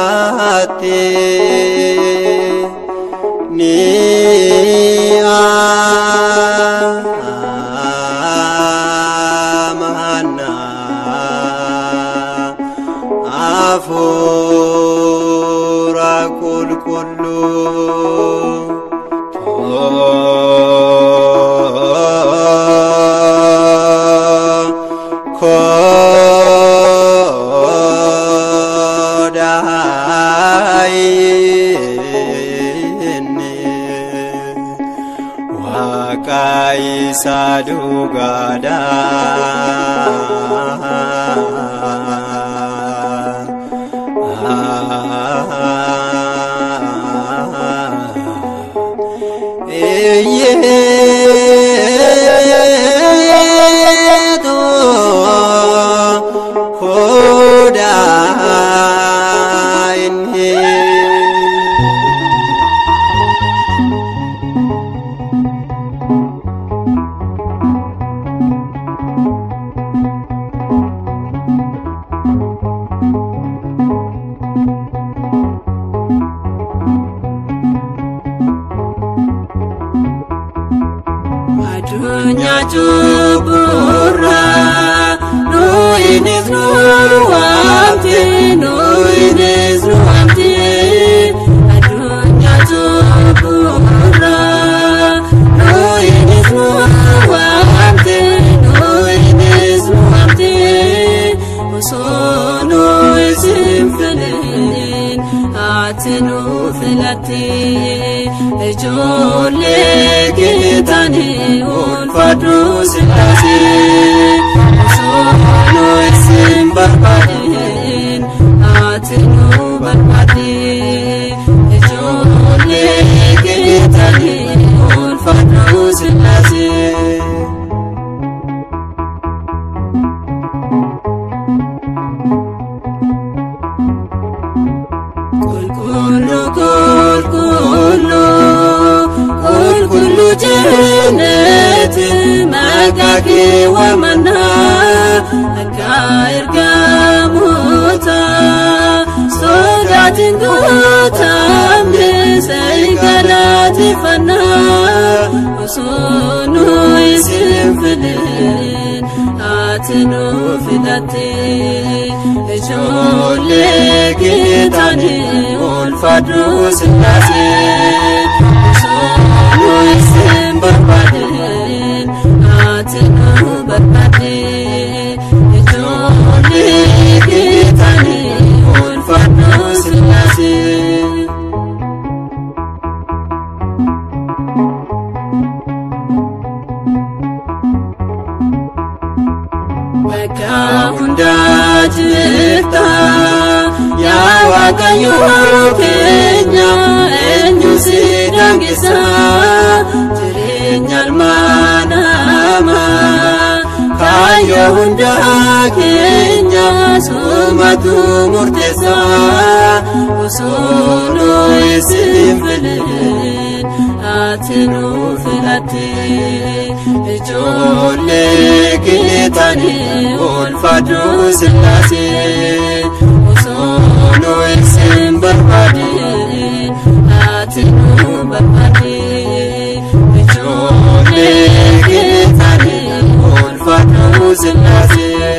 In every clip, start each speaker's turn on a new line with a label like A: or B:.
A: Ilmaatti ni amanna hafuura qulqulluu. Isa dhugaadha. Eeyyeetu kodaa inni.
B: Addunyaa cubburraa nuyinis nu waamte, nuyinis nu waamte. Addunyaa cubburraa nuyinis nu waamte, nuyinis nu waamte. Osoo nuyi sin filin ati nu filatte. Ijoollee keetanii ulfaadhu Sillaasee. Osoo nuyi sin barbaadin ati nu barbaadde. Ijoollee keetanii ulfaadhu Sillaasee. Qulqulluu, qulqulluu, qulqulluu jenneeti maqaa kee waamannaa akka ergamoota sodaatiin guutamne si galateeffannaa. Osoo nuyi sin filin ati nu filatte. Ijoollee keetanii ulfaadhu Sillaasee. Osoo nuyi sin barbaadin ati nu barbaadde. Ijoollee keetanii ulfaadhu Sillaasee. Bakka hundaa jirta yaa Waaqayyo keenya, eenyu si daangessa? Jireenya ilma namaa kaayyoo hundaa keenya sumatu murteessa. Osoo nuyi sin filin ati nu filatte. Ijoollee keetanii ulfaadhu Sillaasee. Osoo nuyi sin barbaadin ati nu barbaadde. Ijoollee keetanii ulfaadhu Sillaasee.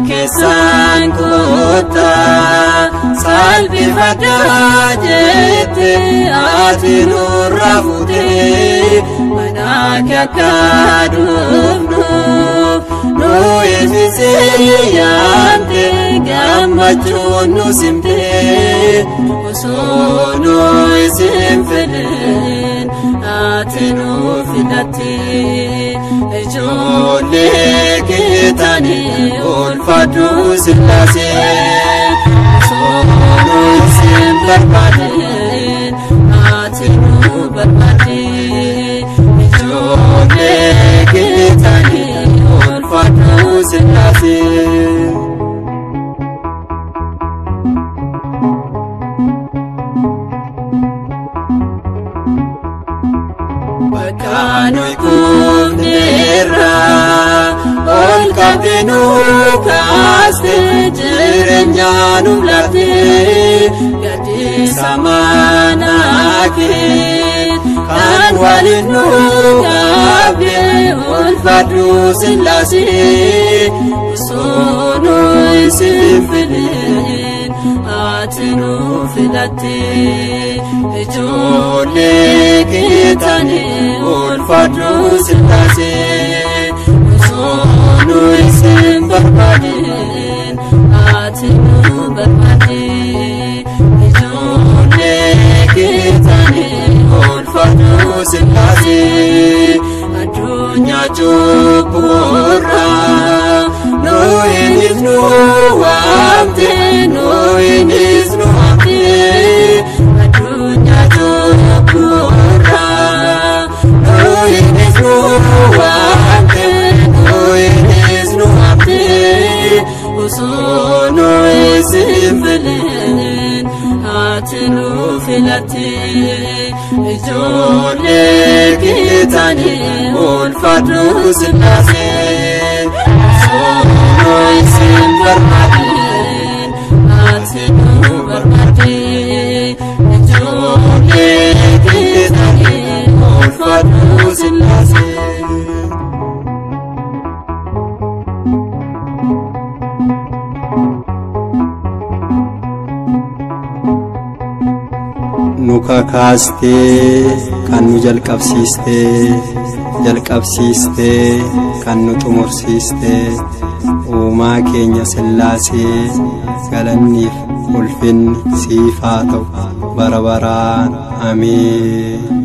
B: Keessaan kottaa salphifadhaa jette ati nurra fuutee mana kee akka dhufnuuf nu eebbisee yaamte, gammachuun nu simte. Osoo nuyi sin filin ati nu filatte. Ijoollee keetanii ulfaadhu Sillaasee. Osoo nuyi sin barbaadin ati nu barbaadde. Ijoollee keetanii ulfaadhu Sillaasee.
A: Nuyi kufneerra ol qabdee nu kaaste jireenya nu laatte gaddisa manaa kee kan waliin nu qabde ulfaadhu Sillaasee osoo nuyi sin filin ati nu filatte ijoollee keetanii ulfaadhu Sillaasee osoo nuyi sin barbaadin ati nu barbaadde ijoollee keetanii ulfaadhu Sillaasee addunyaa cubburraa nuyinis nu waamte nuyinis nu waamte addunyaa cubburraa nuyinis nu waamte nuyinis nu waamte osoo nuyi sin filin ati nu filatte ijoollee keetanii ulfaadhu Sillaasee osoo nuyi sin barbaadin ati nu barbaadde ijoollee keetanii ulfaadhu Sillaasee.
C: Nu kakaastee kan nu jalqabsiistee jalqabsiistee kan nu xumursiistee uumaa keenya Sillaasee galanniif ulfinni siif haa ta'u bara baraan. Ameen.